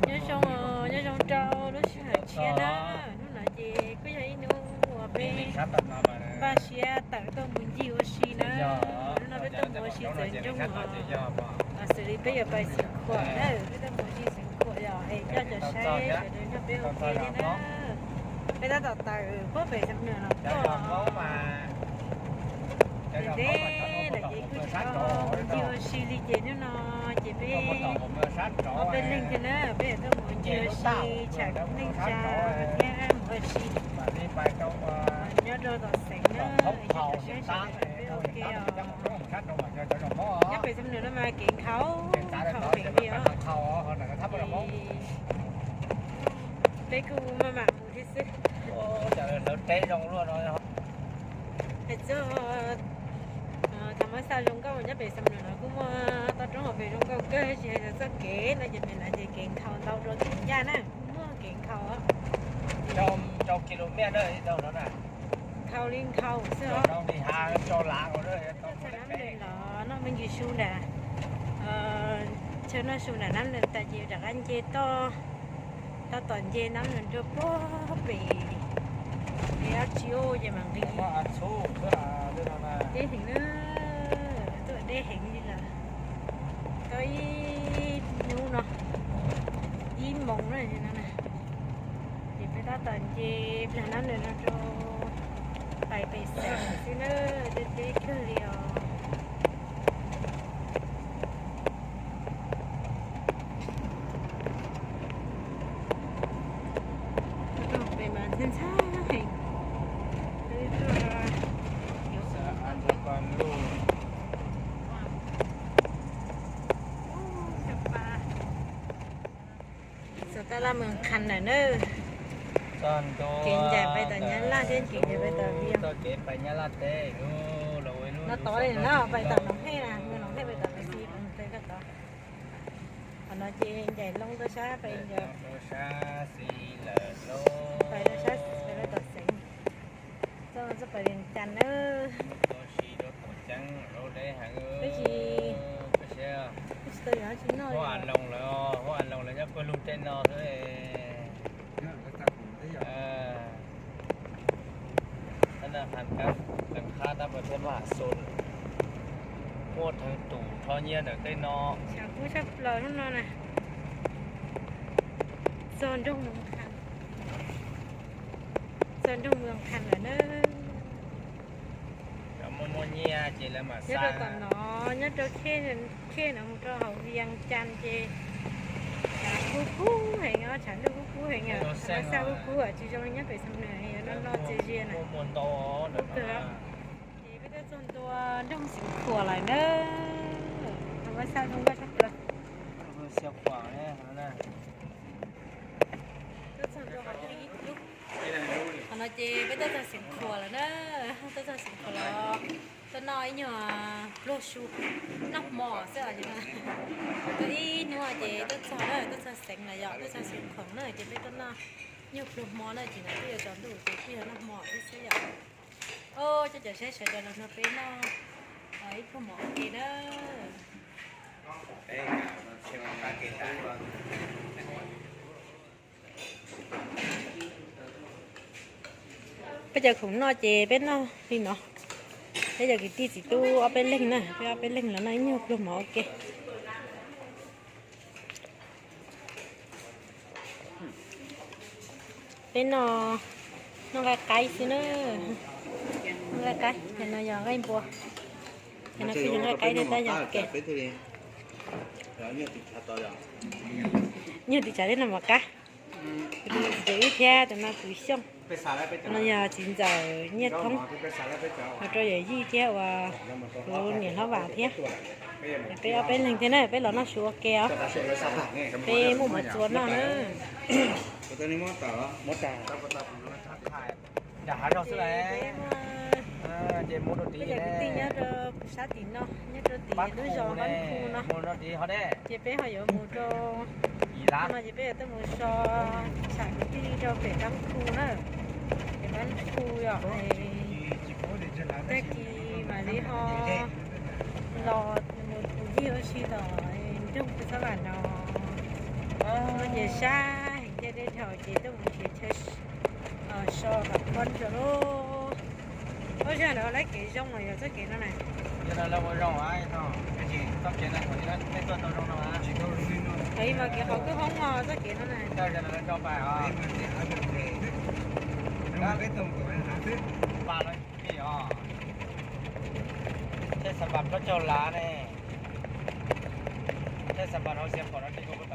Nyob zoo, nyob zoo rau lub sij hawm tshiab na. Hnub no ces kuj yog ib hnub uas peb npaj siab tawm tuaj mus ncig ua si na. Hnub no peb tuaj mus ua si txawv ntsoog os. Xws li peb yuav pais Xeev Khuam na, peb tuaj mus ua si Xeev Khuam yom, es coj caum saib sawv daws nrog peb ua ke thiab na. Peb tab tom tawm puag pem Xam Nuam los tuaj. Ntev ntev lawm ces kuj tsis tau mus ncig ua si li ces hnub no ces peb ob peb leeg thiab na, peb yuav tuaj mus ncig ua si tsham neej tsa thiab mus ua si nyob rau tom xeev na, es coj caum saib sawv daws nrog peb ua ke os. Nyob pem Xam Nuam no mas kev nkhaus nkhaus heev li os. Peb kuj maj mam mus thiab xwb. Hais txog thaum muab xa zoo nkauj nyob pem Xam Nuam no kuj muaj toj roob hauv pes zoo nkauj kawg, tsis hais txog kev no ces pem no ces kev nkhaus ntau dua kev ncaj na, kuj muaj kev nkhaus. Nkhaus li nkhaus xwb os. Txog nab nws los noj me ntsis su nram, chaw noj su nram nab nws tas ces rov qab nce toj, tab tom nce nab nws rau puag pem, es dab tsi ua ces mam nqis. Deb heev na, tuaj deb heev li lawm. Tau ib hnub no, ib moos na no na, ces peb tab tom nce plag nab nws no rau pais pem xeev xwb na, deb deb kawg li os. Pem mas ntxhab ntxhab heev. Txog tab laj Moos Khas lawm na. Kev ncaim pais tom Nyab Laj thiab kev ncaim pais tom Vias. No tod li no pais tom Noom Hej na, Moos Noom Hej pais tom Pes Xis, Pes Xis pais tod. Qhov no ces ncaim loo rau sab pais, pais rau sab, pais rau tom xeev. Txoj no txoj pais Vias Cas na. Peb tsis, peb tsis tau yuav dab tsi noj li. Tab tab qab tab pes thiab mas xus, muaj theev tus rho nyiaj ntawm tej no. Tshav kub tshaj plaws hnub no na. Txog nroog Moos Khas, txog nroog Moos Khas lawm na. Muaj muaj nyiaj ces lawv mam xa. Nyob rau tom no, nyob rau khej no mus rau hauv Vias Cas ces tshav kub kub heev os, tshav ntuj kub kub heev os, thaum mab xaj kub kub tsis zoo li nyob pem Xam Nuam no no txias zias na. Kub kawg. Ces peb twb txog ntua nroog Xeev Khuam lawm na. Thaum mab xaj zoo nkauj tshaj plaws. Qhov no ces peb tuaj txog Xeev Khuam lawm na, tuaj txog Xeev Khuam los tuaj noj ib nyuag pluag su, noj hmo xwb os. Tuaj ib hnub ces tuaj txog na, tuaj txog xeev lawm yom, tuaj txog Xeev Khuam na ces peb tuaj noj nyuag pluag hmo na, ces no twb yuav tsaus ntuj ces twb yuav noj hmo thiab xwb yom. Coj caum saib sawv daws los nrog peb noj ib pluag hmo ua ke na. Peb cov khoom noj ces peb noj li no. Peb cov kwv tij txiv tub ob peb leeg na, peb ob peb leeg los noj ib nyuag pluag hmo ua ke. Peb noj, noj nqaij qaib xwb na. Noj nqaij qaib, cov no yog nqaij npua. Cov no kuj yog nqaij qaib thiab tab yog ke. Nyuag tis tshav thiab no mas qab. Tus no tus ib thiab tus no tus xyooj. No yog txiv ntxawm Nyiaj Thoob, mus rau yawm yij thiab uas kuv niam hlob Vam thiab. Peb ob peb leeg thiab na, peb los noj su ua ke os. Peb muaj mov txua noj na. Peb cov kwv tij nyob rau sab tim no, nyob rau tim lub zos Npab Khu no, ces peb ho yuav mus rau no ces peb yuav tuaj mus so tsham kwv tij rau pem Npab Khu na. Pem Npab Khu yom, tag kis mam li ho los mus ncig ua si tom nroog Phu Xab Vam no. Ces sab heev thiab deb dhau ces tuaj mus nrhiav chaw so pam pob rau lauj. Ua zaj lawv lab kev zoo los yog txoj kev no na. Txoj kev no, txoj kev no, tau zoo no. Thaum ib mas kev qhov kwj hoob os txoj kev no na. Pab los os. Thaij xam npas plaub caug lav ne. Thaij xam npas rau xiav phom no ces kuv